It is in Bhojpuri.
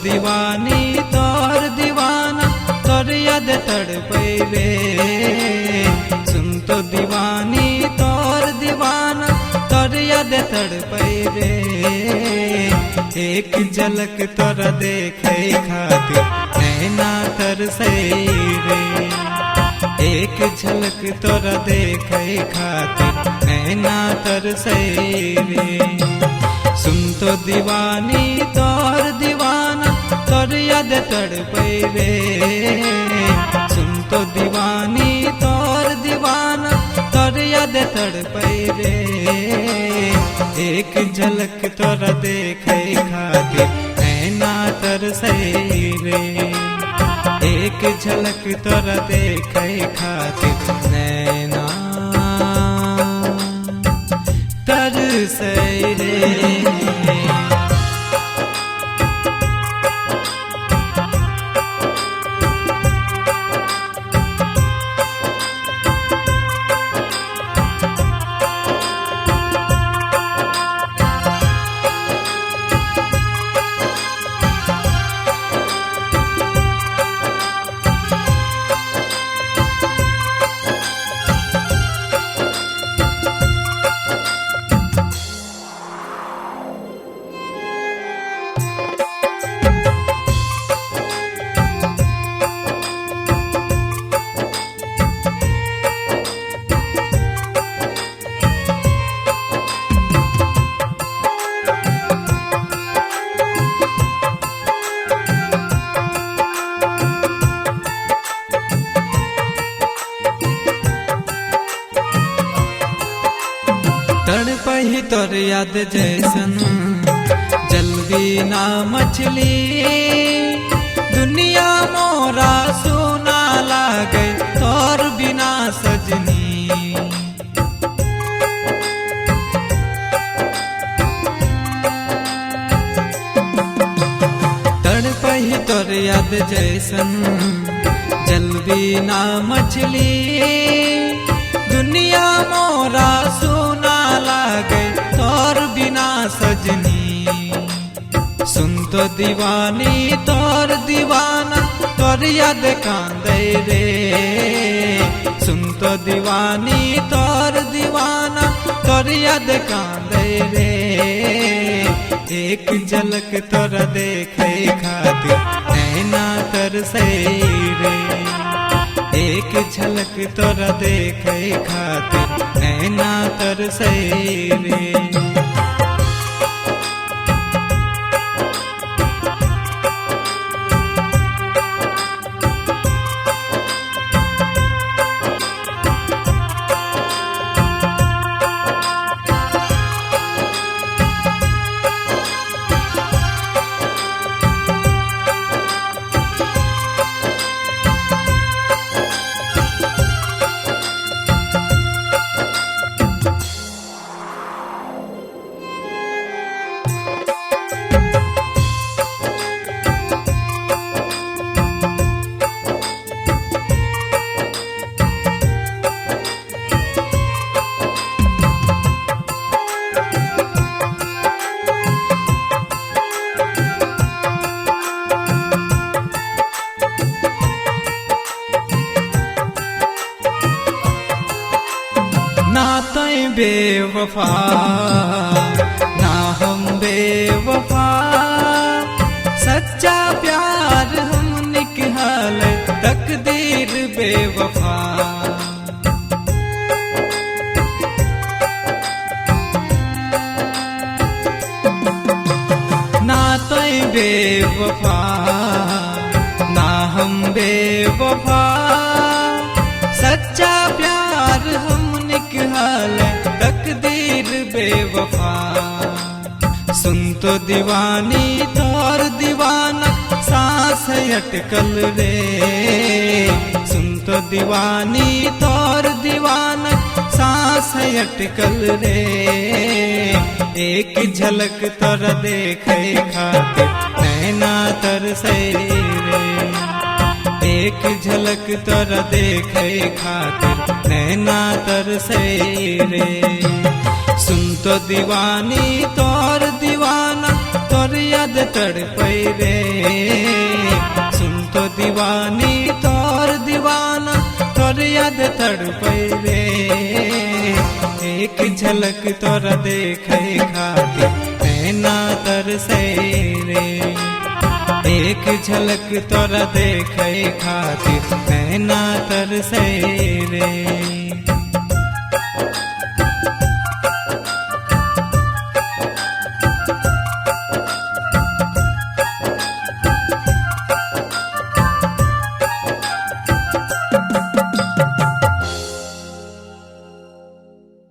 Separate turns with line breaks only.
दीवानी तोर दीवाना तोर याद तड़पै रे। सुन तो दीवानी तोर दीवाना तोर याद तड़पै रे। एक झलक तोरा देखे खातिर नैना तरसै रे। एक झलक तोरा देखे खातिर नैना तरसै रे। सुन तो दीवानी तोर दीवाना तोर याद तड़पै रे। सुन तो दीवानी तोर दीवाना तोर याद तड़पै रे। एक झलक तोरा देखे खातिर नैना तरसै रे। एक झलक तोरा देखे खातिर नैना तरसै रे। तड़पही तोर याद जैसन जल्दी ना मछली। दुनिया मोरा सोना लागे तोर बिना सजनी। तड़पही तोर याद जैसन जल्दी ना मछली। दुनिया मोरा सोना लागे तोर बिना सजनी। सुन तो दीवानी तोर दीवाना तोर याद कांदे रे। सुन तो दीवानी तोर दीवाना तोर याद कांदे रे। एक झलक तोरा देखे खातिर नैना तरसै रे। एक झलक तोरा देखे खातिर नैना तरसै रे। ना तय बेवफा ना हम बेवफा। सच्चा प्यार हम निकहाल तकदीर बेवफा। ना तय बेवफा ना हम बेवफा। सच्चा प्यार हम निकहाल तकदीर बेवफा। सुन तो दीवानी तोर दीवाना सांस अटकल रे। सुन तो दीवानी तोर दीवाना सांस अटकल रे। एक झलक तोरा देखे खातिर नैना तरसै रे। एक झलक तोरा देखे खातिर नैना तरसै रे। सुन तो दीवानी तोर दीवाना तोर तोर याद तड़पै रे। सुन तो दीवानी तोर दीवाना तोर याद तड़पै रे। एक झलक तोरा देखे खातिर नैना तरसै रे। एक झलक तोरा देखे खातिर नैना तरसै रे।